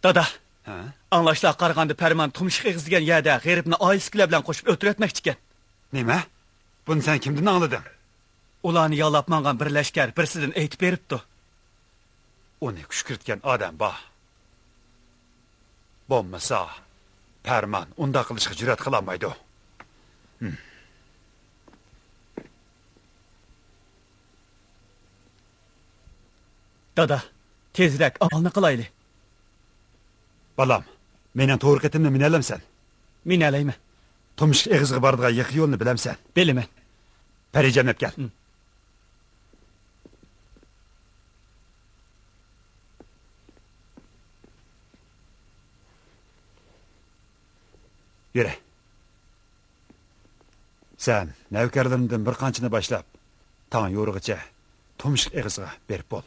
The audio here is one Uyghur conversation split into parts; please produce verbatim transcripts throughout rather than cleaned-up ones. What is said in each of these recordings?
دادا، ھە؟ ئاڭلاشلارغا قارىغاندا، پەرمان تۇمشۇق ئېغىز دېگەن يەردە غېرىبنى ئائىلىسىدىكىلەر بىلەن قوشۇپ ئۆلتۈرۈۋەتمەكچىكەن. نېمە؟ بۇنى سەن كىمدىن ئاڭلىدىڭ؟ ئۇلارنى يالاپ ماڭغان بىر لەشكەر بىرسىدىن ئېيتىپ بېرىپتۇ. ئۇنى كۈشكۈرتكەن ئادەم بار. بولمىسا، پەرمان ئۇنداق قىلىشقا جۈرئەت قىلالمايدۇ. ھىم. دادا، تېزرەك ئامالنى قىلايلى. بالام، مېنىڭ تورۇق ئېتىمنى مىنەلەمسەن؟ مىنەلەيمەن. تۇمشۇق ئېغىزغا بارىدىغان يېقا يولنى بىلەمسەن؟ بىلىمەن. پەرىجان، ئەپ كەل. ھىم. يۈرە. سەن نەۋكەرلىرىمدىن بىر قانچىنى باشلاپ، تاڭ يورۇغىچە تۇمشۇق ئېغىزىغا بېرىپ بول.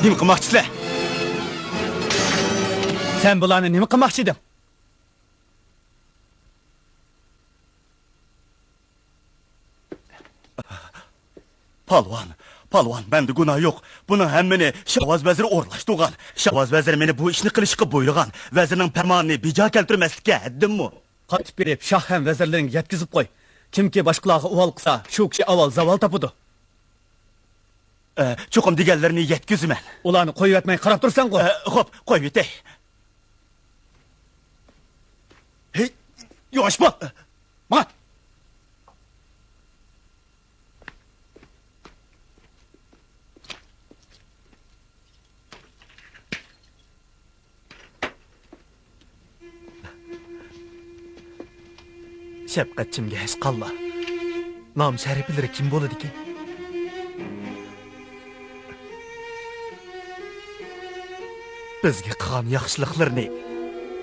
نېمە قىلماقچىسىلەر؟ سەن بۇلارنى نېمە قىلماقچى ئىدىڭ؟ پالۋان، پالۋان، مەندە گۇناھ يوق. بۇنىڭ ھەممىنى شاۋاز ۋەزىر ئورۇنلاشتۇرغان. شاۋاز ۋەزىر مېنى بۇ ئىشنى قىلىشقا بۇيرۇغان. ۋەزىرنىڭ پەرمانىنى بىجا كەلتۈرمەسلىككە ھەددىممۇ؟ قايتىپ بېرىپ، شاھ ھەم ۋەزىرلىرىڭگە يەتكۈزۈپ قوي. كىمكى باشقىلارغا ئۇۋال قىلسا، شۇ كىشى ئاۋۋال زاۋال تاپىدۇ. ئە، چوقۇم دېگەنلىرىنى يەتكۈزىمەن. ئۇلارنى قويۇۋەتمەي قاراپ تۇرساڭغۇ. ئە، خوپ، قويۇۋېتەي. ھېي، ياش بول! ماڭا! شەپقەتچىمگە ھەشقاللا. نام شەرىپلىرى كىم بولىدىكىن؟ بىزگە قىلغان ياخشىلىقلىرىنى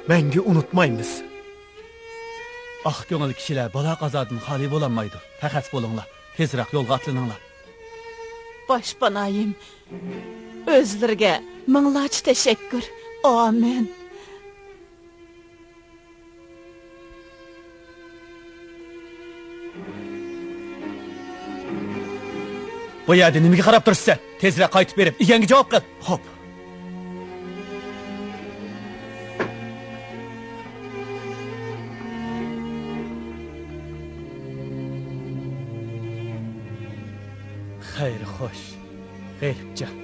مەڭگۈ ئۇنتۇمايمىز. ئاق كۆڭۈل كىشىلەر بالا-قازادىن خالىي بولالمايدۇ. پەخەس بولۇڭلار، تېزرەك يولغا ئاتلىنىڭلار. باشپانايىم، ئۆزلىرىگە مىڭلارچە تەشەككۈر. ئامىن. بۇ يەردە نېمىگە قاراپ تۇرىسەن؟ تېزرەك قايتىپ بېرىپ، ئىگەڭگە جاۋاب قىل. خوپ. خەير خوش، غېرىبجان.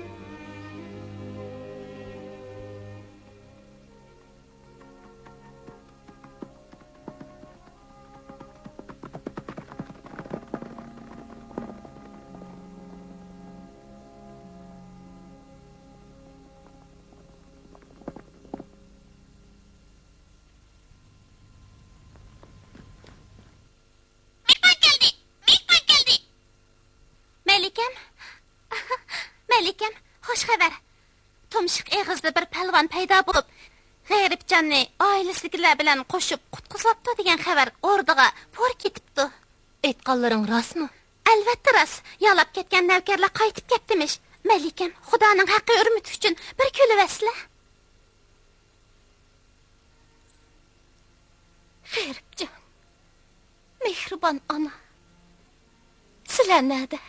مېھمان كەلدى! مېھمان كەلدى! مەلىكەم! مەلىكەم، خوش خەۋەر! تۇمشۇق ئېغىزدا بىر پەلۋان پەيدا بولۇپ، غېرىبجاننى ئائىلىسىدىكىلەر بىلەن قوشۇپ قۇتقۇزۇۋاپتۇ دېگەن خەۋەر ئوردىغا پۇر كېتىپتۇ. ئېيتقانلىرىڭ راستمۇ؟ ئەلۋەتتە راست. يالاپ كەتكەن نەۋكەرلەر قايتىپ كەپتىمىش. مەلىكەم، خۇدانىڭ ھەققى ھۆرمىتى ئۈچۈن بىر كۈلۈۋەتسىلە. غېرىبجان، مېھرىبان ئانا، سىلەر نەدە؟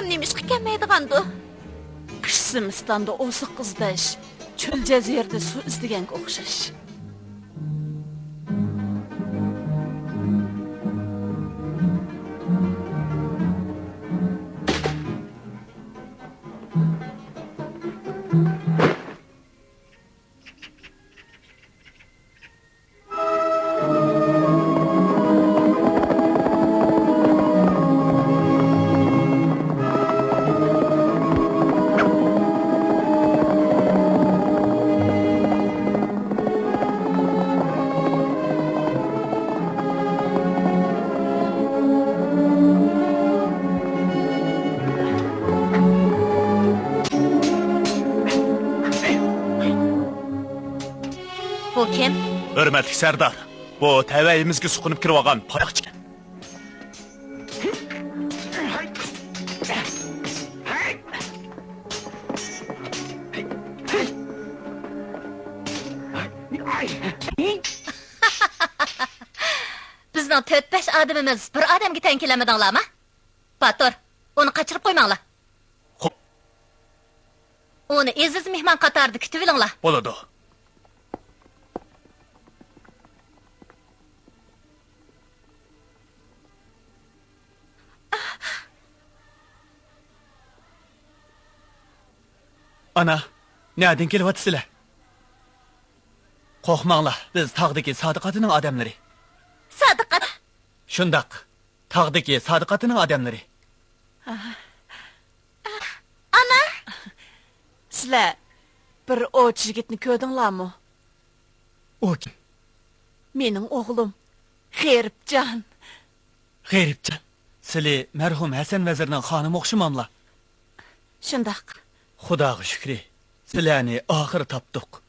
نېمىشقا كەلمەيدىغاندۇ؟ قىش زىمىستاندا ئوزۇق ئىزدەش، چۆل جەزىرىدە سۇ ئىزدىگەنگە ئوخشاش. بۇ كىم؟ ھۆرمەتلىك سەردار، بۇ تەۋەيىمىزگە سۇقۇنۇپ كىرىۋالغان پاياقچىكەن. بىزنىڭ تۆت-بەش ئادىمىمىز بىر ئادەمگە تەڭ كېلەلمىدىڭلارمۇ؟ باتۇر، ئۇنى قاچۇرۇپ قويماڭلار. خوپ. ئۇنى ئەزىز مېھمان قاتارىدا كۈتۈۋېلىڭلار. بولىدۇ. ئانا، نەدىن كېلىۋاتىسىلەر؟ قورقماڭلار، بىز تاغدىكى سادىق ئاتىنىڭ ئادەملىرى. سادىق ئاتا؟ شۇنداق، تاغدىكى سادىق ئاتىنىڭ ئادەملىرى. ئانا! سىلەر بىر ئوۋچى يىگىتنى كۆردۈڭلارمۇ؟ ئۇ كىم؟ مېنىڭ ئوغلۇم، غېرىبجان. غېرىبجان؟ سىلى مەرھۇم ھەسەن ۋەزىرنىڭ خانىمى ئوخشىماملا؟ شۇنداق. خۇداغا شۈكرى، سىلەرنى ئاخىرى تاپتۇق.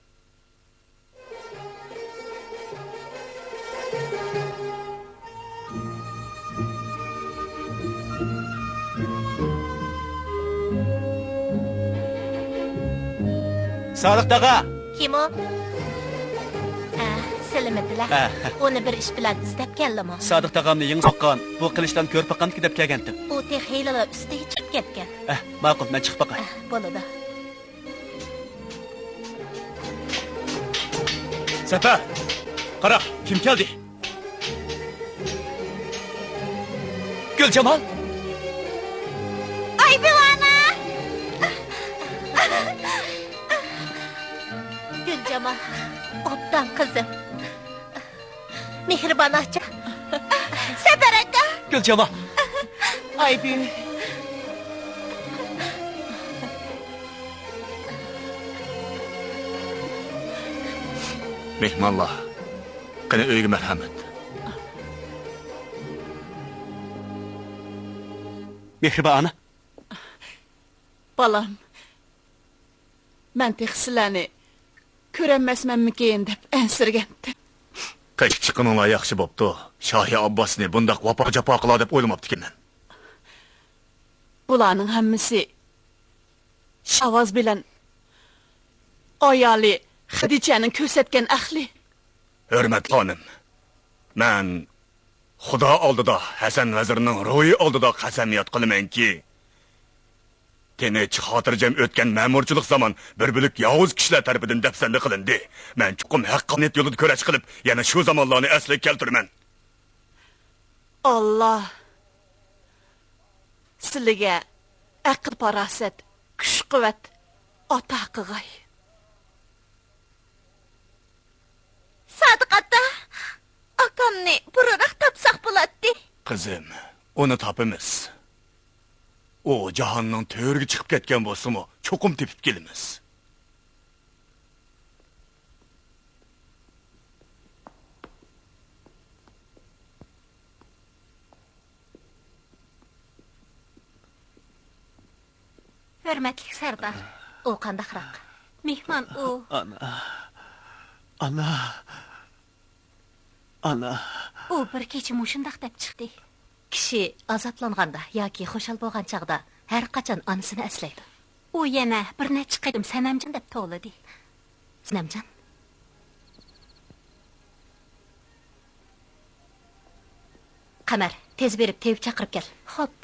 سادىق تاغا! كىم ئۇ؟ ئە، سىلىمىدىلە؟ ئە. ئۇنى بىر ئىش بىلەن ئىزدەپ كەلدىمۇ؟ سادىق تاغامنى يېڭى سوققان بۇ قىلىچلارنى كۆرۈپ باقامدىكىن دەپ كەلگەنتىم. ئۇ تېخى ھېلىلا ئۈستىگە چىقىپ كەتكەن. ئە، ماقۇل، مەن چىقىپ باقاي. ئە، بولىدۇ. سەپەر! قارا، كىم كەلدى؟ گۈلجامال! ئايبىۋانا! گۈلجامال، ئوبدان قىزىم. مېھرىبان ئاچا. سەپەر ئاكا. گۈلجامال. ئايبۈ. مېھمانلار، قېنى ئۆيگە مەرھەمەت. مېھرىبان ئانا. بالام، مەن تېخى سىلەرنى كۆرەلمەسمەنمىكىن دەپ ئەنسىرىگەنتىم. قېچىپ چىققىنىڭلار ياخشى بوپتۇ. شاھى ئابباسنى بۇنداق ۋاپا-جاپا قىلار دەپ ئويلىماپتىكەنمەن. بۇلارنىڭ ھەممىسى شاۋاز بىلەن ئايالى خەدىچەنىڭ كۆرسەتكەن ئەقلى. ھۆرمەتلىك خانىم، مەن خۇدا ئالدىدا، ھەسەن ۋەزىرنىڭ روھى ئالدىدا قەسەمياد قىلىمەنكى، تىنچ، خاتىرجەم ئۆتكەن مەمۇرچىلىق زامان بىر بۆلەك ياۋۇز كىشىلەر تەرىپىدىن دەپسەندە قىلىندى. مەن چوقۇم ھەققانىيەت يولىدا كۈرەش قىلىپ، يەنە شۇ زامانلارنى ئەسلىگە كەلتۈرىمەن. ئاللا سىلىگە ئەقىل-پاراسەت، كۈچ-قۇۋۋەت ئاتا قىغاي. سادىق ئاتا، ئاكامنى بۇرۇنراق تاپساق بولاتتى. قىزىم، ئۇنى تاپىمىز. ئۇ جاھاننىڭ تۆرىگە چىقىپ كەتكەن بولسىمۇ، چوقۇم تېپىپ كېلىمىز. ھۆرمەتلىك سەردار، ئۇ قانداقراق؟ مېھمان ئۇ. ئانا. ئانا. ئانا. ئۇ بىر كېچە مۇشۇنداق دەپ چىقتى. كىشى ئازابلانغاندا ياكى خۇشال بولغان چاغدا ھەر قاچان ئانىسىنى ئەسلەيدۇ. ئۇ يەنە بىر نەچچە قېتىم سەنەمجان دەپ توۋلىدى. سەنەمجان. قەمەر، تېز بېرىپ تېۋىپ چاقىرىپ كەل. خوپ.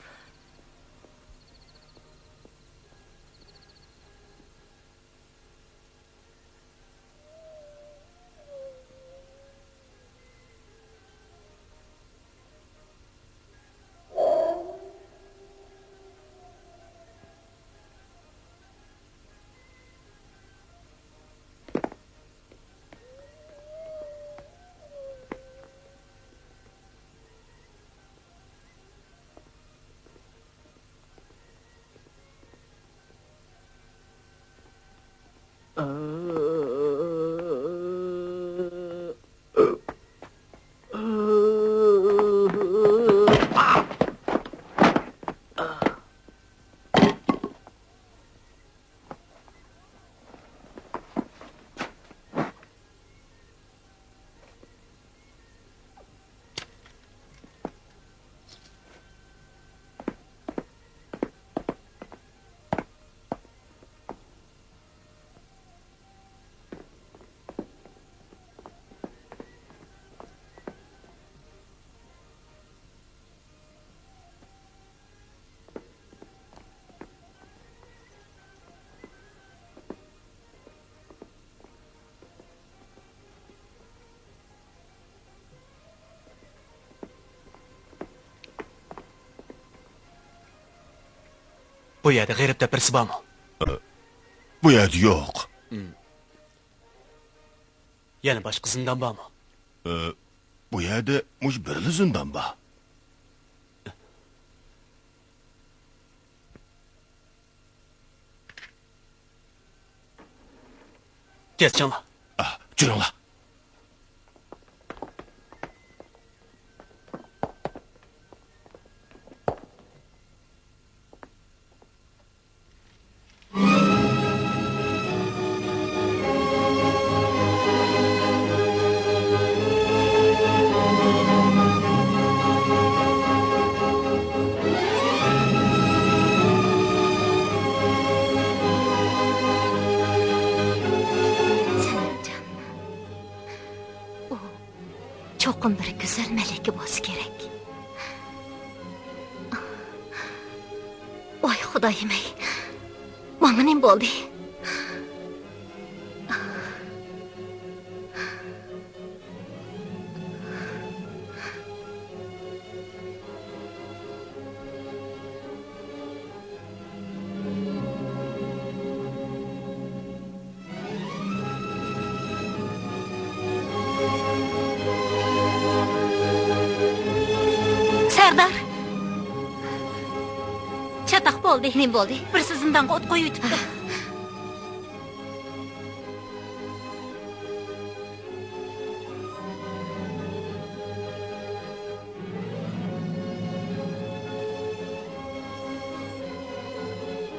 بۇ يەردە غېرىب دەپ بىرسى بارمۇ؟ ئە، بۇ يەردە يوق. ھىم. يەنە باشقا زىندان بارمۇ؟ ئە، بۇ يەردە مۇشۇ بىرلا زىندان بار. تېز چىڭلا. ئا، جۈرۈڭلار. سەنەمجان، ئۇ چوقۇم بىر گۈزەل مەلىكە بولسا كېرەك. ۋاي خۇدايىم-ئەي، ماڭا نېمە بولدى؟ سەردار! چاتاق بولدى. نېمە بولدى؟ بىرسى زىندانغا ئوت قويۇۋېتىپتۇ.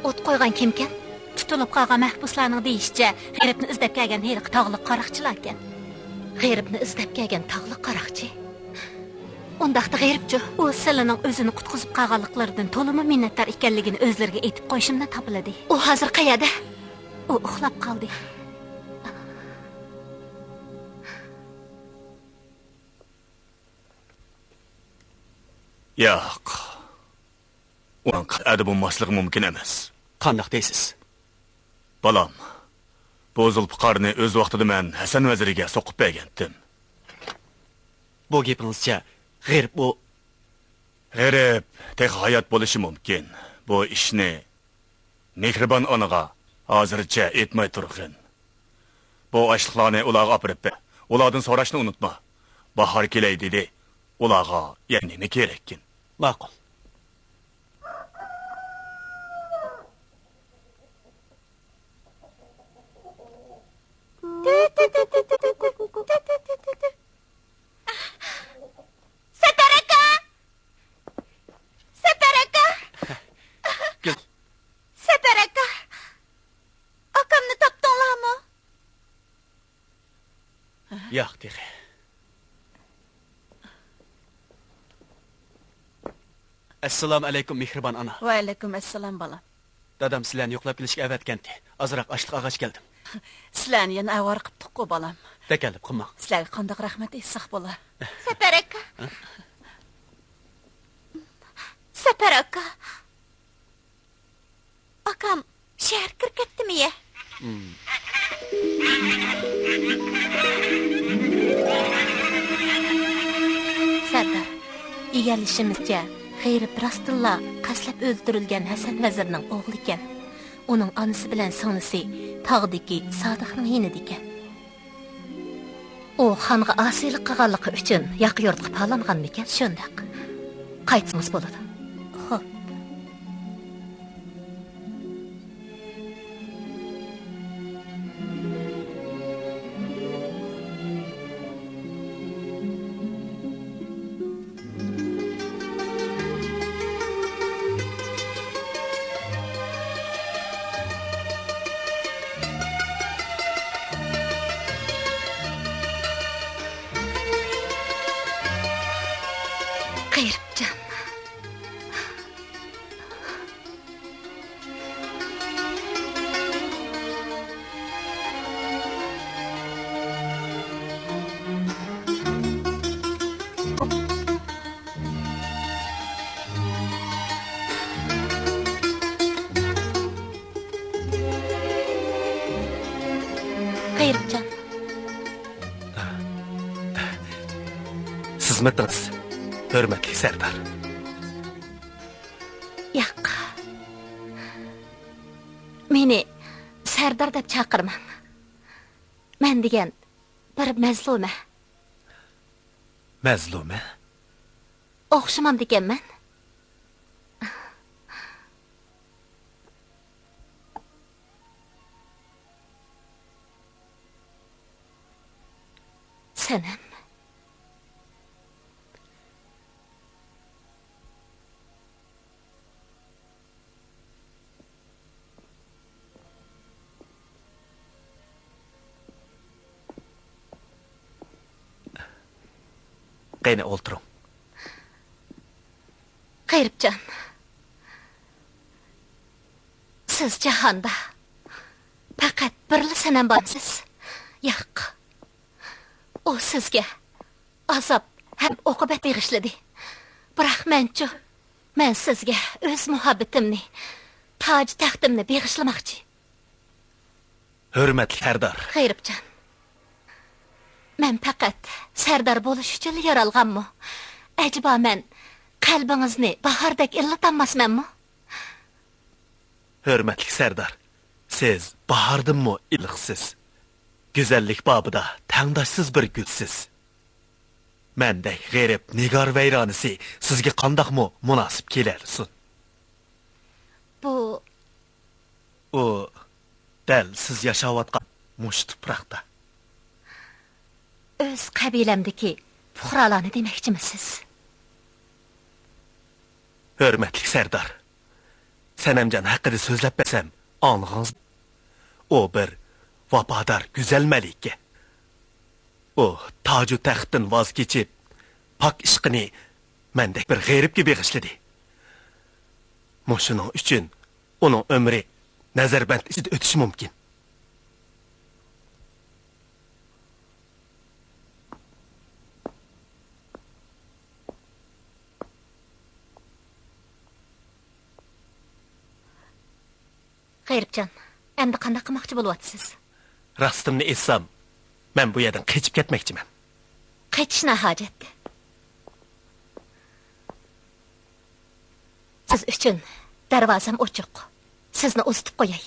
ئوت قويغان كىمكەن؟ تۇتۇلۇپ قالغان مەھبۇسلارنىڭ دېيىشىچە، غېرىبنى ئىزدەپ كەلگەن ھېلىقى تاغلىق قاراقچىلاركەن. غېرىبنى ئىزدەپ كەلگەن تاغلىق قاراقچى؟ ئۇنداقتا غېرىبچۇ؟ ئۇ سىلىنىڭ ئۆزىنى قۇتقۇزۇپ قالغانلىقلىرىدىن تولىمۇ مىننەتدار ئىكەنلىكىنى ئۆزلىرىگە ئېيتىپ قويۇشۇمدىن تاپىلىدى. ئۇ ھازىر قەيەردە؟ ئۇ ئۇخلاپ قالدى. ياق. ئۇنىڭ قەلئەدە بولماسلىقى مۇمكىن ئەمەس. قانداق دەيسىز؟ بالام، بۇ زۇلپىقارنى ئۆز ۋاقتىدا مەن ھەسەن ۋەزىرگە سوقۇپ بەرگەنتىم. بۇ گېپىڭىزچە، غېرىب ئۇ. غېرىب تېخى ھايات بولۇشى مۇمكىن. بۇ ئىشنى مېھرىبان ئانىغا ھازىرچە ئېيتماي تۇرغىن. بۇ ئاشلىقلارنى ئۇلارغا ئاپىرىپ بەر. ئۇلاردىن سوراشنى ئۇنتۇما. باھار كېلەي دېدى. ئۇلارغا يەنە نېمە كېرەككىن؟ ماقۇل. سەپەر ئاكا! سەپەر ئاكا! گۈل. سەپەر ئاكا! ئاكامنى تاپتىڭلارمۇ؟ ياق تېخى. ئەسسالامۇ ئەلەيكۇم، مېھرىبان ئانا. ۋەئەلەيكۇم ئەسسالام، بالام. دادام سىلەرنى يوقلاپ كېلىشكە ئەۋەتكەنتى. ئازراق ئاشلىق ئالغاچ كەلدىم. سىلەرنى يەنە ئاۋارە قىپتۇققۇ، بالام. تەكەللۇپ قىلماڭ. سىلەرگە قانداق رەھمەت ئېيتساق بولا؟ سەپەر ئاكا. ھە؟ سەپەر ئاكا. ئاكام شەھەرگە كىرىپ كەتتىمۇ يە؟ سەردار، ئىگىلىشىمىزچە، غېرىب راستتىنلا قەستلەپ ئۆلتۈرۈلگەن ھەسەن ۋەزىرنىڭ ئوغلى ئىكەن. ئۇنىڭ ئانىسى بىلەن سىڭلىسى تاغدىكى سادىقنىڭ يېنىدا ئىكەن. ئۇ خانغا ئاسىيلىق قىلغانلىقى ئۈچۈن ياقا يۇرتقا پالانغانمىكەن؟ شۇنداق. قايتسىڭىز بولىدۇ. خوپ. غېرىبجان. غېرىبجان. خىزمىتىڭىز، ھۆرمەتلىك سەردار. ياق. سەردار دەپ چاقىرماڭ. مەن دېگەن بىر مەزلۇمە. مەزلۇمە؟ ئوخشىمامدىكەنمەن؟ سەنەم. قېنى، ئولتۇرۇڭ. غېرىبجان، سىز جاھاندا پەقەت بىرلا سەنەم بارمسىز؟ ياق. ئۇ سىزگە ئازاب ھەم ئوقۇبەت بېغىشلىدى. بىراق مەنچۇ؟ مەن سىزگە ئۆز مۇھەببىتىمنى، تاج تەختىمنى بېغىشلىماقچى. ھۆرمەتلىك سەردار. غېرىبجان، مەن پەقەت سەردار بولۇش ئۈچۈنلا يارالغانمۇ؟ ئەجەبا مەن قەلبىڭىزنى باھاردەك ئىللىتالماسمەنمۇ؟ ھۆرمەتلىك سەردار، سىز باھاردىنمۇ ئىللىقسىز. گۈزەللىك بابىدا تەڭداشسىز بىر گۈلسىز. مەندەك غېرىب نىگار ۋەيرانىسى سىزگە قانداقمۇ مۇناسىپ كېلەلىسۇن؟ بۇ ئۇ دەل سىز ياشاۋاتقان مۇشۇ تۇپراقتا. ئۆز قەبىلەمدىكى پۇقرالارنى دېمەكچىمىسىز؟ ھۆرمەتلىك سەردار، سەنەمجان ھەققىدە سۆزلەپ بەرسەم ئاڭلىغىڭىز. ئۇ بىر ۋاپادار گۈزەل مەلىكە. ئۇ تاجۇ تەختتىن ۋاز كېچىپ، پاك ئىشقىنى مەندەك بىر غېرىبكە بېغىشلىدى. مۇشۇنىڭ ئۈچۈن ئۇنىڭ ئۆمرى نەزەربەند ئىچىدە ئۆتۈشى مۇمكىن. غېرىبجان، ئەمدى قانداق قىلماقچى بولۇۋاتىسىز؟ راستىمنى ئېيتسام، مەن بۇ يەردىن قېچىپ كەتمەكچىمەن. قېچىش ناھاجەت. سىز ئۈچۈن دەرۋازام ئوچۇق. سىزنى ئۇزىتىپ قوياي.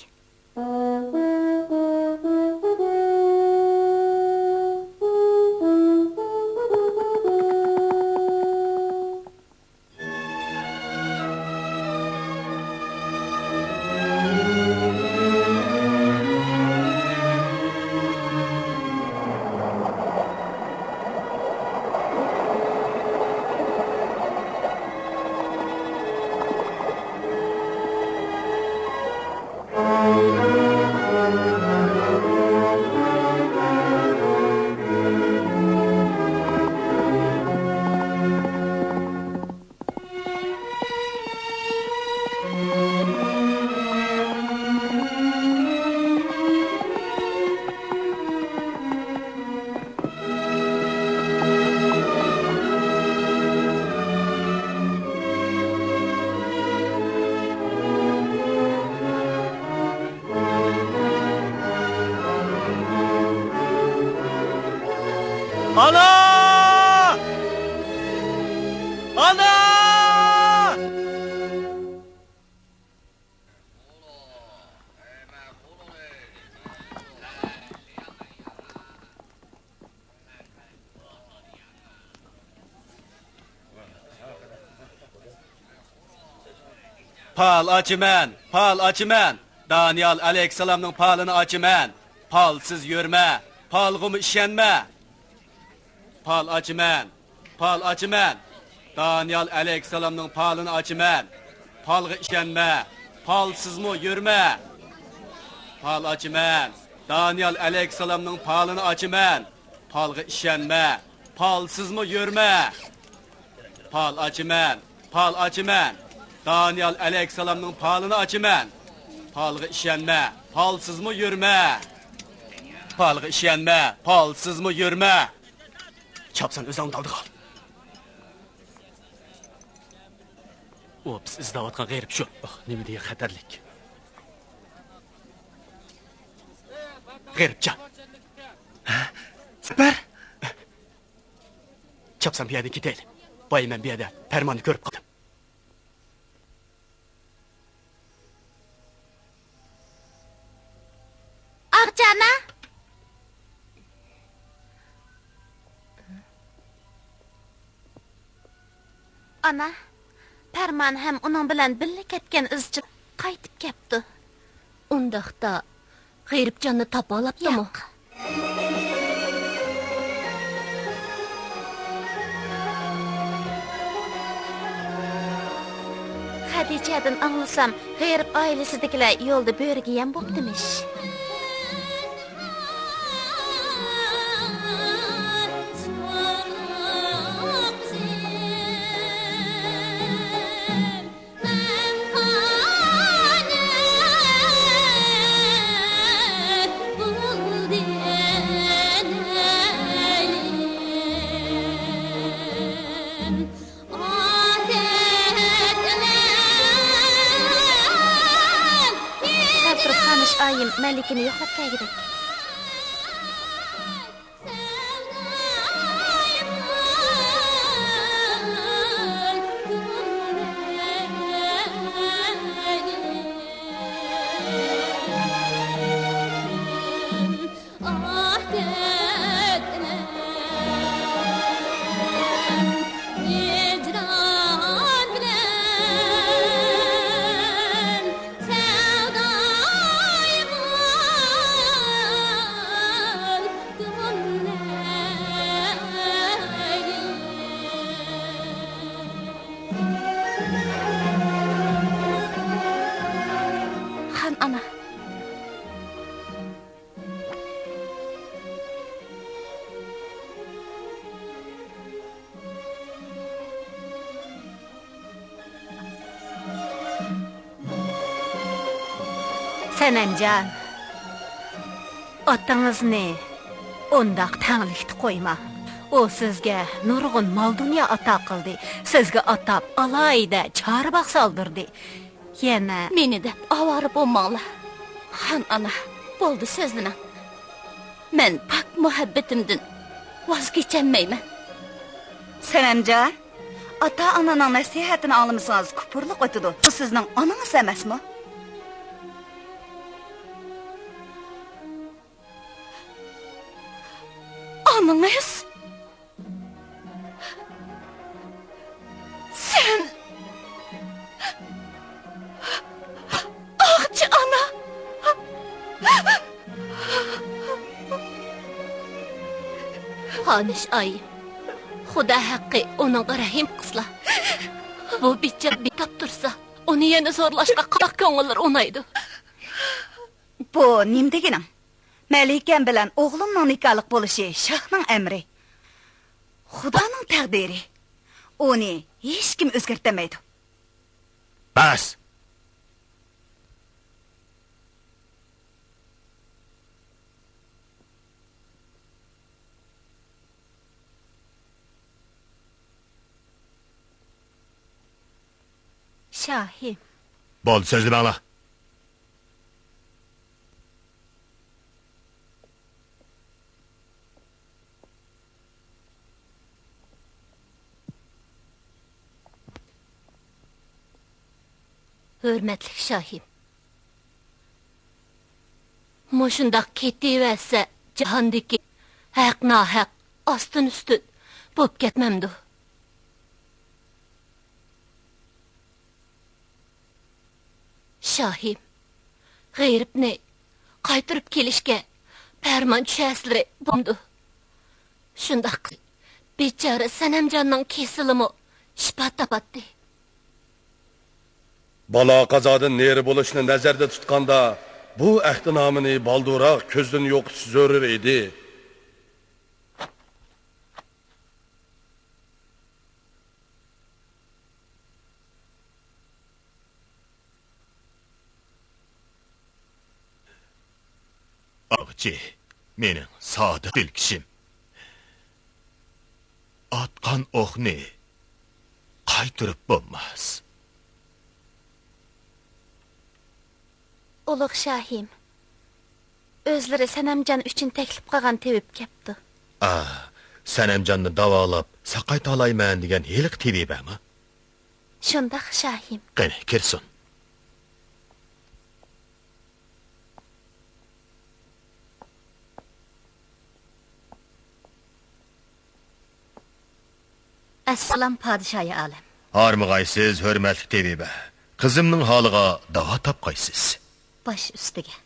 ئانا! ئانا! پال ئاچىمەن، پال ئاچىمەن. دانىيال ئەلەيھىسسالامنىڭ پالىنى ئاچىمەن. پالسىز يۈرمە، پالغىمۇ ئىشەنمە. پال ئاچىمەن، پال ئاچىمەن. دانىيال ئەلەيھىسسالامنىڭ پالىنى ئاچىمەن. پالغا ئىشەنمە، پالسىزمۇ يۈرمە. پال ئاچىمەن، دانىيال ئەلەيھىسسالامنىڭ پالىنى ئاچىمەن. پالغا ئىشەنمە، پالسىزمۇ يۈرمە. پال ئاچىمەن، پال ئاچىمەن. دانىيال ئەلەيھىسسالامنىڭ پالىنى ئاچىمەن. پالغا ئىشەنمە، پالسىزمۇ يۈرمە. پالغا ئىشەنمە، پالسىزمۇ يۈرمە. چاپسان ئۆزۈڭنىڭ ئالدىغا. ئۇ بىز ئىزدەۋاتقان غېرىب شۇ. ئوھ، نېمە دېگەن خەتەرلىك. غېرىبجان. ھە؟ سەپەر؟ چاپسان بۇ يەردىن كېتەيلى. بايا مەن بۇ يەردە پەرماننى كۆرۈپ قالدىم. جانا! ئانا، پەرمان ھەم ئۇنىڭ بىلەن بىللە كەتكەن ئىزچىل قايتىپ كەپتۇ. ئۇنداقتا، غېرىبجاننى تاپالاپتىمۇ؟ ياق. خەدىچەدىن ئاڭلىسام، غېرىب ئائىلىسىدىكىلەر يولدا بۆرىگە يەم بوپتىمىش. سەل تۇرۇپ قالمىش ئايىم مەلىكىنى يوقلاپ كەلگۈدەك. خان ئانا. سەنەمجان، ئاتىڭىزنى ئۇنداق تەڭلىكتە قويماڭ. ئۇ سىزگە نۇرغۇن مال-دۇنيا ئاتا قىلدى، سىزگە ئاتاپ ئالاھىدە چارباغ سالدۇردى. يەنە مېنى دەپ ئاۋارە بولماڭلار. خان ئانا، بولدى، سۆزلىمەڭ. مەن پاك مۇھەببىتىمدىن ۋاز كېچەلمەيمەن. سەنەمجان، ئاتا-ئانىنىڭ نەسىھەتىنى ئاڭلىمىسىڭىز كۇپۇرلۇق ئۆتىدۇ. بۇ سىزنىڭ ئانىڭىز ئەمەسمۇ؟ ئانىڭىز؟ سەن ئاغچى ئانا! خانىش ئاي، خۇدا ھەققى ئۇنىڭغا رەھىم قىلسىلا. بۇ بىچارە بىتاپ تۇرسا، ئۇنى يەنە زورلاشقا قانداق كۆڭۈللىرى ئۇنايدۇ؟ بۇ نېمە دېگىنىڭ؟ مەلىكەم بىلەن ئوغلۇمنىڭ نىكاھلىق بولۇشى شاھنىڭ ئەمرى. خۇدانىڭ تەقدىرى. ئۇنى ھېچكىم ئۆزگەرتەلمەيدۇ. بەس! شاھىم. بولدى، سۆزلىمەڭلار. ھۆرمەتلىك شاھىم، مۇشۇنداق كېتىۋەرسە، جاھاندىكى ھەق-ناھەق، ئاستىن-ئۈستۈن بوپ كەتمەمدۇ؟ شاھىم، غېرىبنى قايتۇرۇپ كېلىشكە پەرمان چۈشەرسىلىرى بولامدۇ؟ شۇنداق، بىچارە سەنەمجاننىڭ كېسىلىمۇ شىپا تاپاتتى. بالا-قازادىن نېرى بولۇشنى نەزەردە تۇتقاندا، بۇ ئەھدىنامىنى بالدۇرراق كۆزدىن يوقىتىش زۆرۈر ئىدى. ئاغچى، مېنىڭ سادىق دىلكىشىم. ئاتقان ئوقنى قايتۇرۇپ بولماس. ئۇلۇغ شاھىم، ئۆزلىرى سەنەمجان ئۈچۈن تەكلىپ قىلغان تېۋىپ كەپتۇ. ئا، سەنەمجاننى داۋالاپ ساقايتالايمەن دېگەن ھېلىقى تېۋىپمۇ؟ شۇنداق، شاھىم. قېنى، كىرسۇن. ئەسسالام، پادىشاھى ئالەم. ھارمىغايسىز، ھۆرمەتلىك تېۋىبە. قىزىمنىڭ ھالىغا داۋا تاپقايسىز. باش ئۈستىگە.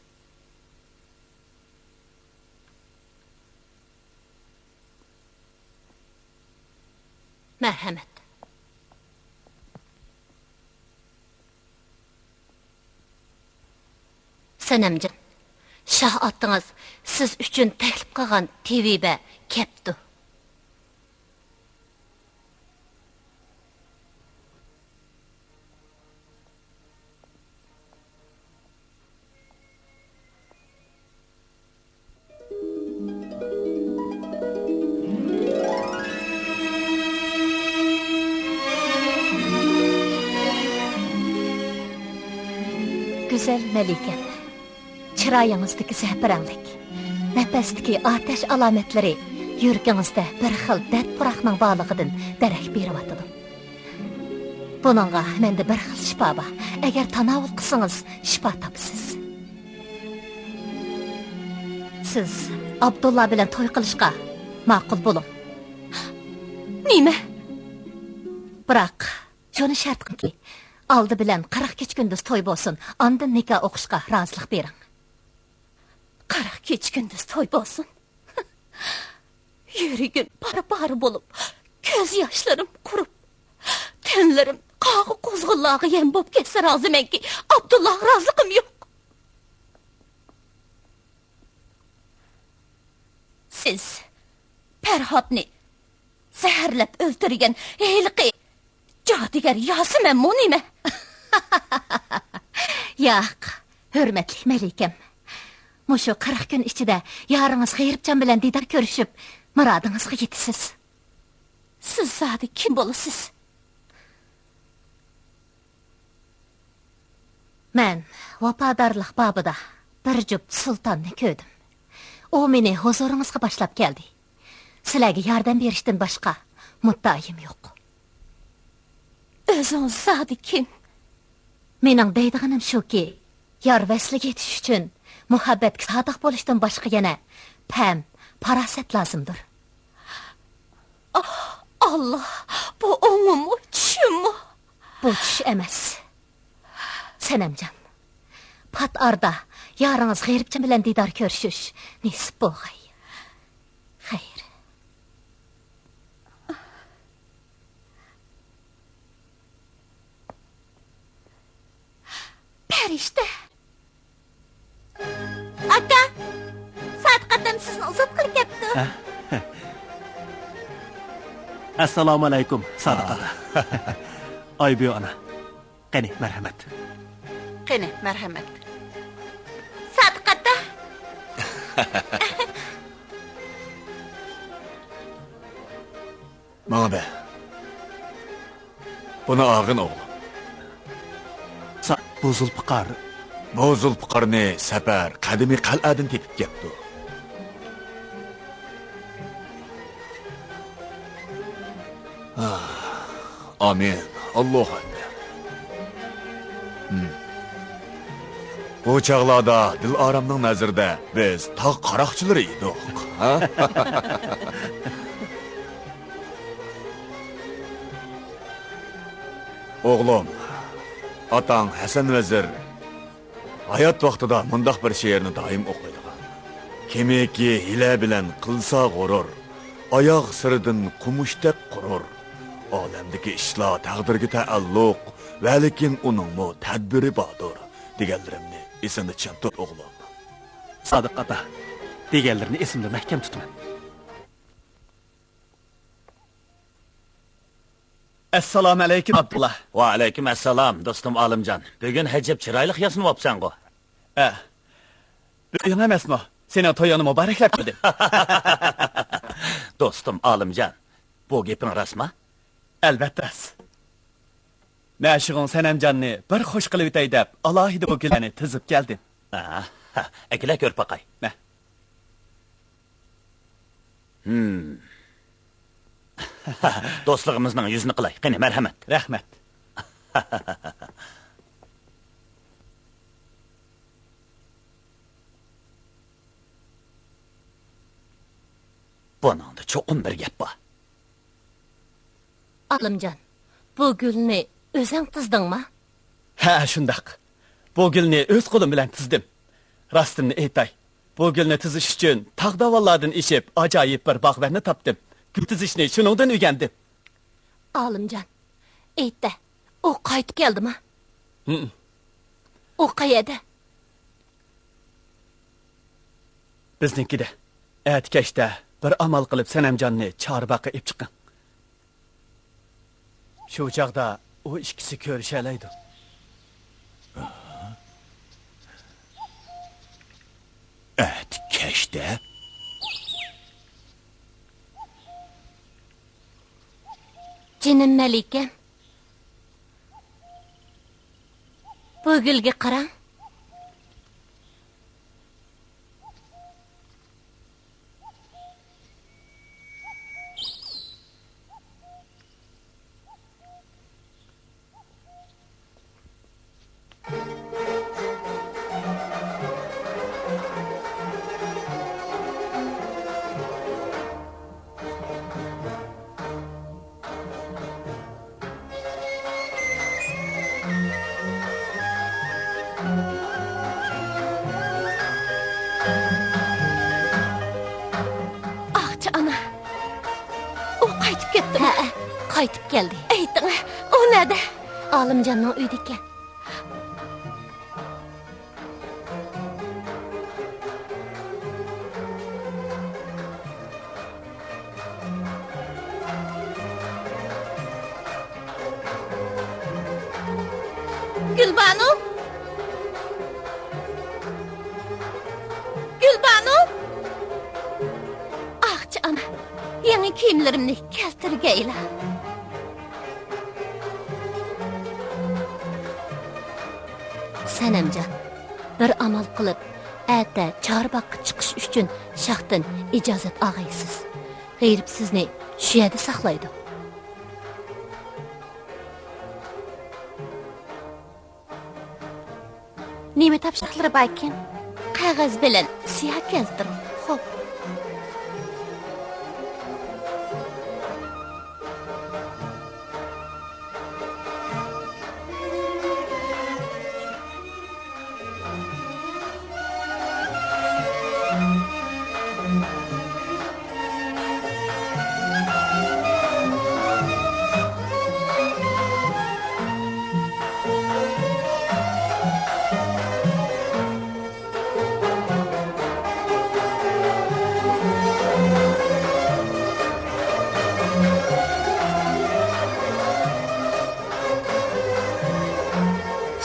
مەرھەمەت. سەنەمجان، شاھ ئاتىڭىز سىز ئۈچۈن تەكلىپ قىلغان تېۋىبە كەپتۇ. گۈزەل مەلىكەم، چىرايىڭىزدىكى زەپىرەڭلىك، نەپەستىكى ئاتەش ئالامەتلىرى يۈرىكىڭىزدە بىر خىل دەرد پۇراقنىڭ بارلىقىدىن دېرەك بېرىۋاتىدۇ. بۇنىڭغا مەندە بىر خىل شىپا بار. ئەگەر تاناۋۇل قىلسىڭىز، شىپا تاپىسىز. سىز ئابدۇللا بىلەن توي قىلىشقا ماقۇل بولۇڭ. نېمە؟ بىراق، شۇنى شەرت قىلىڭكى، ئالدى بىلەن قىرىق كېچە-كۈندۈز توي بولسۇن، ئاندىن نىكاھ ئوقۇشقا رازىلىق بېرىڭ. قىرىق كېچە-كۈندۈز توي بولسۇن. يۈرىكىم پارە-پارە بولۇپ، كۆز ياشلىرىم قۇرۇپ، تەنلىرىم قاغا-قۇزغۇنلارغا يەم بولۇپ كەتسە رازىمەنكى، ئابدۇللاغا رازىلىقىم يوق. سىز پەرھاتنى زەھەرلەپ ئۆلتۈرگەن ھېلىقى جادۇگەر ياسىمەنمۇ نېمە؟ ياق، ھۆرمەتلىك مەلىكەم. مۇشۇ قىرىق كۈن ئىچىدە يارىڭىز غېرىبجان بىلەن دىدار كۆرۈشۈپ، مۇرادىڭىزغا يېتىسىز. سىز زادى كىم بولىسىز؟ مەن ۋاپادارلىق بابىدا بىر جۈپ سۇلتاننى كۆردۈم. ئۇ مېنى ھۇزۇرىڭىزغا باشلاپ كەلدى. سىلەرگە ياردەم بېرىشتىن باشقا مۇددىئايىم يوق. ئۆزىڭىز زادى كىم؟ مېنىڭ دەيدىغىنىم شۇكى، يار ۋەسلىگە يېتىش ئۈچۈن مۇھەببەتكە سادىق بولۇشتىن باشقا يەنە پەم، پاراسەت لازىمدۇر. ئاھ، ئاللا، بۇ ئوڭۇممۇ، چۈشۈممۇ؟ بۇ چۈش ئەمەس. سەنەمجان، پات ئارىدا يارىڭىز غېرىبجان بىلەن دىدار كۆرۈشۈش نېسىپ بولغاي. خەير. پەرىشتە. ئاكا، سادىق ئاتام سىزنى ئۇزاتقىلى كەپتۇ. ھە؟ ئەسسالامۇئەلەيكۇم، سادىق ئاتا. ئايبۈ ئانا. قېنى، مەرھەمەت. قېنى، مەرھەمەت. سادىق ئاتا. ماڭا بەر. بۇنى ئالغىن، ئوغلۇم. سا-، بۇ زۇلپىقار. بۇ زۇلپىقارنى سەپەر قەدىمىي قەلئەدىن تېپىپ كەپتۇ. ئامىن. ئاللاھۇ ئەكبەر. ھىم. بۇ چاغلاردا دىلئارامنىڭ نەزىرىدە بىز تاغ قاراقچىلىرى ئىدۇق. ھە؟ ئوغلۇم، ئاتاڭ ھەسەن ۋەزىر ھايات ۋاقتىدا مۇنداق بىر شېئىرنى دائىم ئوقۇيدىغان: كىمكى ھىيلە بىلەن قىلسا غۇرۇر، ئاياغ سىرىدىن قومۇشتەك قۇرۇر. ئالەمدىكى ئىشلار تەقدىرگە تەئەللۇق، ۋەلىكىن ئۇنىڭمۇ تەدبىرى باردۇر، دېگەنلىرىمنى ئېسىڭدە چىڭ تۇت، ئوغلۇم. سادىق ئاتا، دېگەنلىرىنى ئېسىمدە مەھكەم تۇتىمەن. ئەسسالامۇئەلەيكۇم، ئابدۇللا. ۋەئەلەيكۇم ئەسسالام، دوستۇم ئالىمجان. بۈگۈن ئەجەب چىرايلىق ياسىنىۋاپسەنغۇ. ھە. بۈگۈن ئەمەسمۇ؟ سېنىڭ تويۇڭنى مۇبارەكلەپ قويدۇم. دوستۇم ئالىمجان، بۇ گېپىڭ راستمۇ؟ ئەلۋەتتە راست. مەشۇقۇڭ سەنەمجاننى بىر خۇش قىلىۋېتەي دەپ، ئالاھىدە بۇ گۈللەرنى تىزىپ كەلدىم. ئاھا، ئەكېلە كۆرۈپ باقاي. مە. ھىم. دوستلۇقىمىزنىڭ يۈزىنى قىلاي. قېنى، مەرھەمەت. رەھمەت. بۇنىڭدا چوقۇم بىر گەپ بار. ئالىمجان، بۇ گۈلنى ئۆزۈڭ تىزدىڭما؟ ھە، شۇنداق. بۇ گۈلنى ئۆز قولۇم بىلەن تىزدىم. راستىمنى ئېيتاي، بۇ گۈلنى تىزىش ئۈچۈن تاغ-داۋانلاردىن ئېشىپ، ئاجايىپ بىر باغۋەننى تاپتىم. گۈل تىزىشنى شۇنىڭدىن ئۆگەندىم. ئالىمجان، ئېيت-دە، ئۇ قايتىپ كەلدىما؟ ھىم. ئۇ قەيەردە؟ بىزنىڭكىدە. ئەتە كەچتە بىر ئامال قىلىپ سەنەمجاننى چارباغقا ئېلىپ چىقىڭ. شۇ چاغدا ئۇ ئىككىسى كۆرۈشەلەيدۇ. ئەتە كەچتە؟ جېنىم مەلىكەم، بۇ گۈلگە قاراڭ. ئاقچى ئانا، ئۇ قايتىپ كەتتىمۇ؟ ھەئە، قايتىپ كەلدى. ئېيتىڭ، ئۇ نەدە؟ ئالىمجاننىڭ ئۆيىدىكەن. گۈلبانۇ! گۈلبانۇ! ئاقچى ئانا، يېڭى كىيىملىرىمنى كەلتۈرگەيلا. سەنەمجان، بىر ئامال قىلىپ، ئەتە چارباغقا چىقىش ئۈچۈن شاھتىن ئىجازەت ئاغايسىز. غېرىب سىزنى شۇ يەردە ساقلايدۇ. نېمە تاپشۇرۇقلىرى باركىن؟ قەغەز بىلەن سىياھ كەلتۈرۈڭ. خوپ.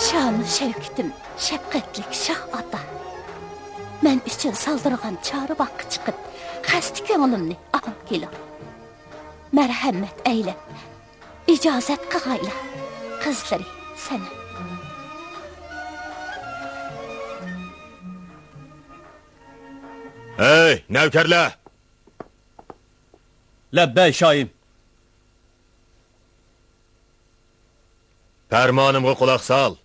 شانۇ شەۋكىتىم، شەپقەتلىك شاھ ئاتا! مەن ئۈچۈن سالدۇرغان چارباغقا چىقىپ، خەستە كۆڭلۈمنى ئاڭ كېلۇر. مەرھەمەت ئەيلەپ، ئىجازەت قىغايلا، قىزلىرى سەنەم. ھەي، نەۋكەرلەر! لەببەي، شاھىم. پەرمانىمغا قۇلاق سال.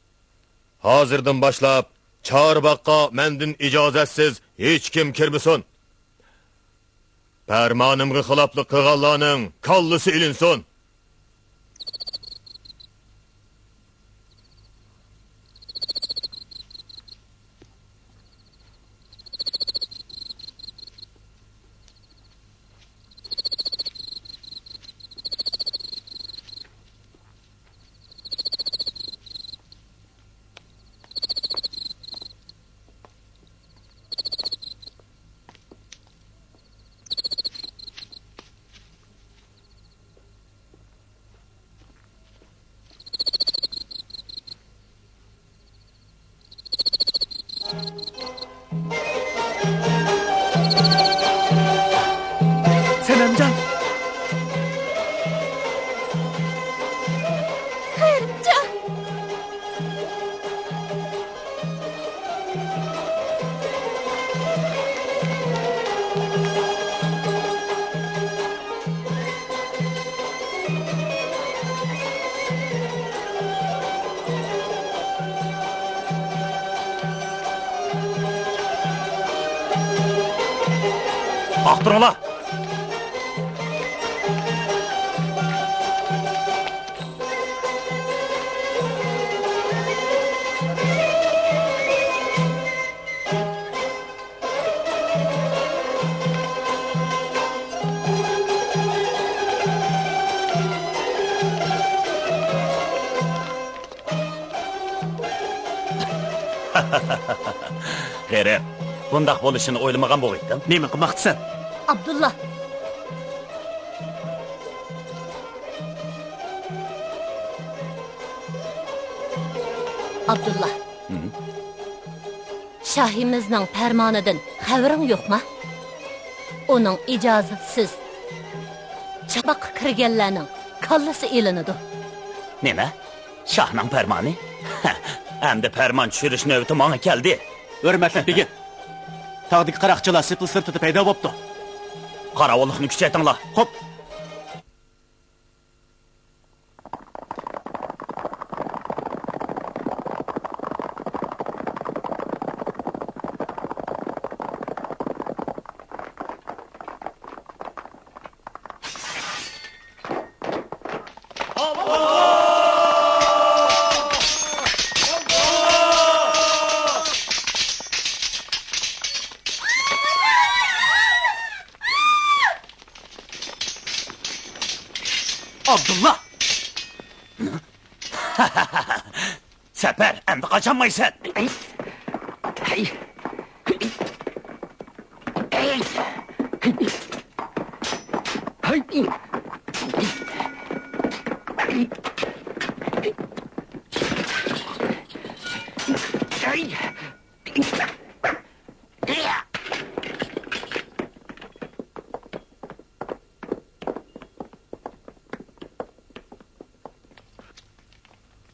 ھازىردىن باشلاپ، چارباغقا مەندىن ئىجازەتسىز ھېچكىم كىرمىسۇن. پەرمانىمغا خىلاپلىق قىلغانلارنىڭ كاللىسى ئېلىنسۇن. سەنەمجان! خېرىمجان! ئاختۇرۇڭلار! غېرىب، بۇنداق بولۇشىنى ئويلىمىغان بولغىيتتىڭ. نېمە قىلماقچىسەن؟ ئابدۇللا! ئابدۇللا! ھىم؟ شاھىمىزنىڭ پەرمانىدىن خەۋىرىڭ يوقما؟ ئۇنىڭ ئىجازىتىسىز چاقماققا كىرگەنلەرنىڭ كاللىسى ئېلىنىدۇ. نېمە؟ شاھنىڭ پەرمانى؟ ئەمدى پەرمان چۈشۈرۈش نۆۋىتى ماڭا كەلدى. ھۆرمەتلىك بېگىم، تاغدىكى قاراقچىلار سېپىل سىرتىدا پەيدا بوپتۇ. قاراۋۇللۇقنى كۈچەيتىڭلار. خوپ. ئابدۇللا! سەپەر، ئەمدى قاچالمايسەن!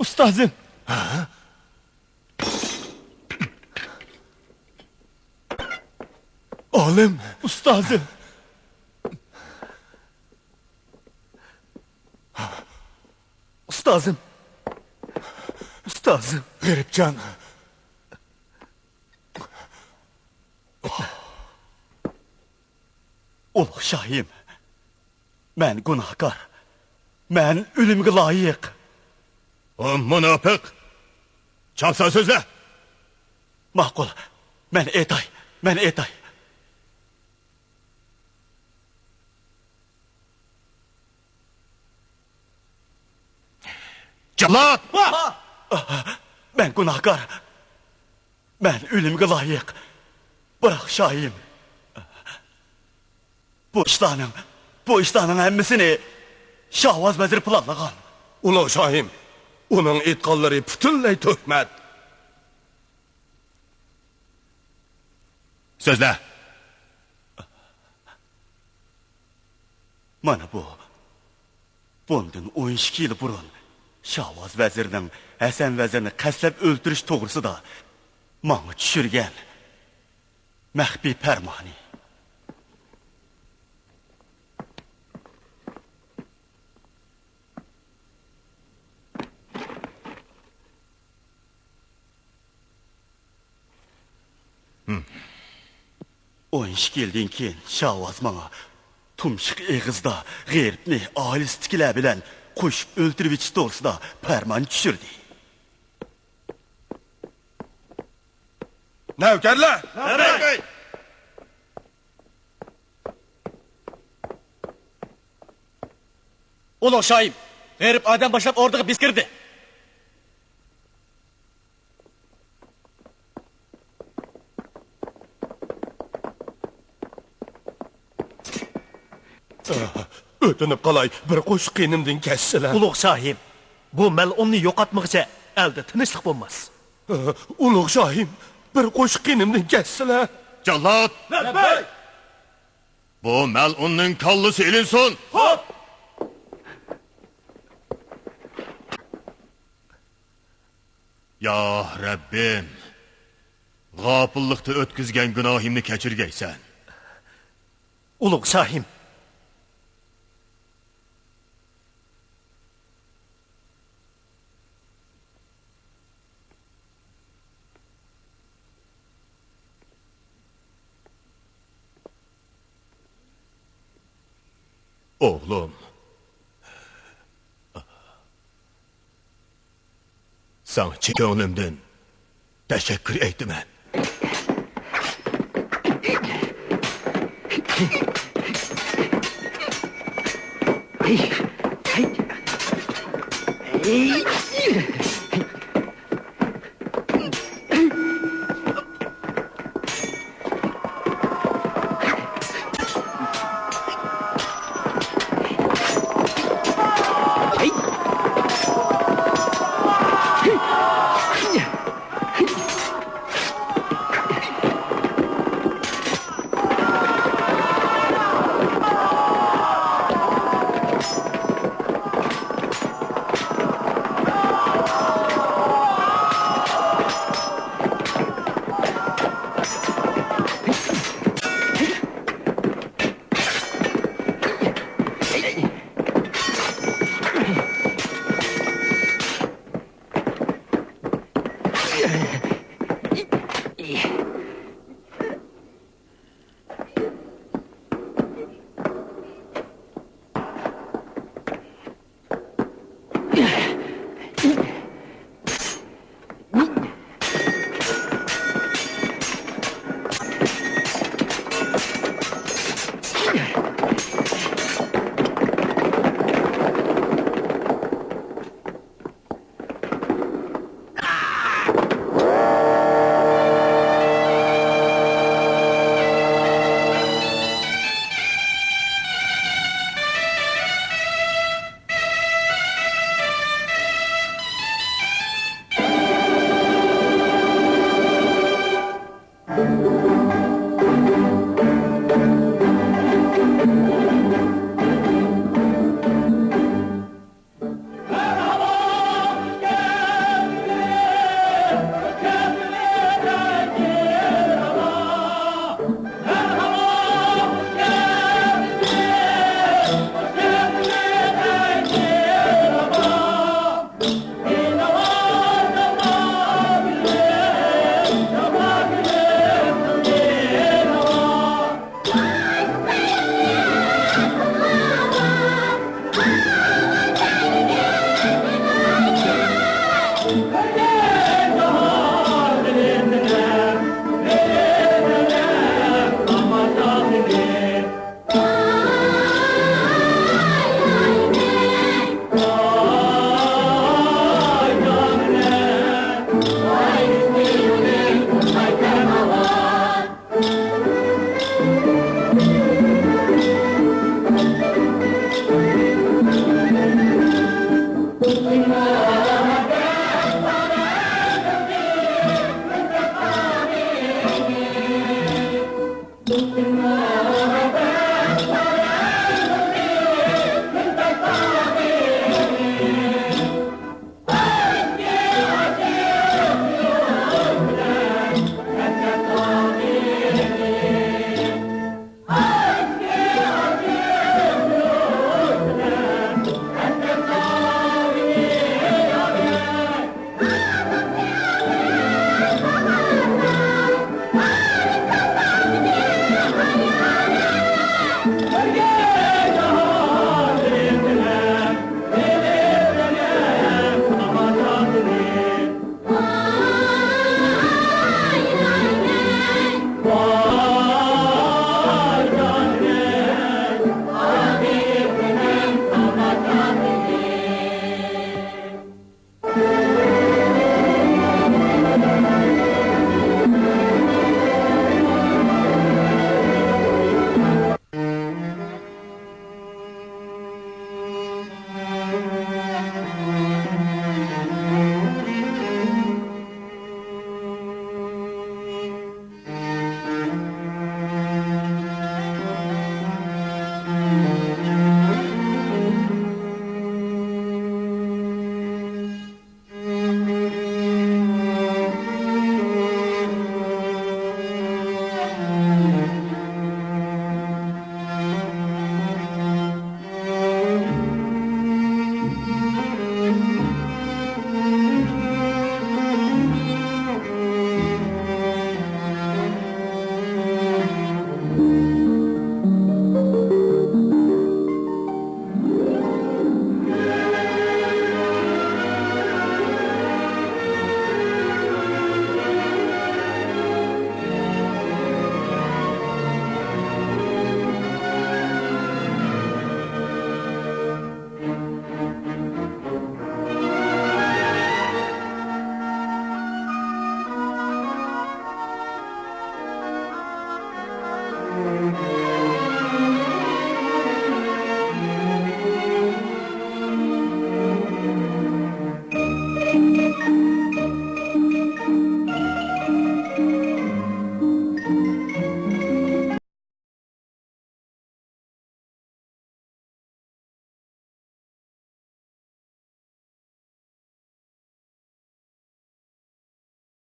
ئۇستازىم! ھە؟ ئالىم! ئۇستازىم! ئۇستازىم! ئۇستازىم! غېرىبجان! ئۇلۇغ شاھىم! مەن گۇناھكار. مەن ئۆلۈمگە لايىق. ئۇ مۇناپىق! چاپسان سۆزلە! ماقۇل. مەن ئېيتاي. مەن ئېيتاي. جاللات! مەن گۇناھكار. مەن ئۆلۈمگە لايىق. بىراق شاھىم، بۇ ئىشلارنىڭ، بۇ ئىشلارنىڭ ھەممىسىنى شاۋاز ۋەزىر پىلانلىغان. ئۇلۇغ شاھىم، ئۇنىڭ ئېيتقانلىرى پۈتۈنلەي تۆھمەت. سۆزلە. مانا بۇ، بۇندىن ئون ئىككى يىل بۇرۇن شاۋاز ۋەزىرنىڭ ھەسەن ۋەزىرنى قەستلەپ ئۆلتۈرۈش توغرىسىدا ماڭا چۈشۈرگەن مەخپىي پەرمانى. ئون ئىككى يىلدىن كېيىن شاۋاز ماڭا تۇمشۇق ئېغىزدا غېرىبنى ئائىلىسىدىكىلەر بىلەن قوشۇپ ئۆلتۈرۈۋېتىش توغرىسىدا پەرمان چۈشۈردى. نەۋكەرلەر! ئۇلۇغ شاھىم، غېرىب ئادەم باشلاپ ئوردىغا بېسىپ كىردى. ئۆتۈنۈپ قالاي، بىر قوشۇق قېنىمدىن كەچسىلە. ئۇلۇغ شاھىم، بۇ مەلئۇننى يوقاتمىغۇچە ئەلدە تىنچلىق بولماس. ئۇلۇغ شاھىم، بىر قوشۇق قېنىمدىن كەچسىلە. جاللات! لەببەي! بۇ مەلئۇننىڭ كاللىسى ئېلىنسۇن! خوپ! يا رەببىم، غاپىللىقتا ئۆتكۈزگەن گۇناھىمنى كەچۈرگەيسەن. ئۇلۇغ شاھىم! ئوغلۇم، ساڭا چىن كۆڭلۈمدىن تەشەككۈر ئېيتىمەن.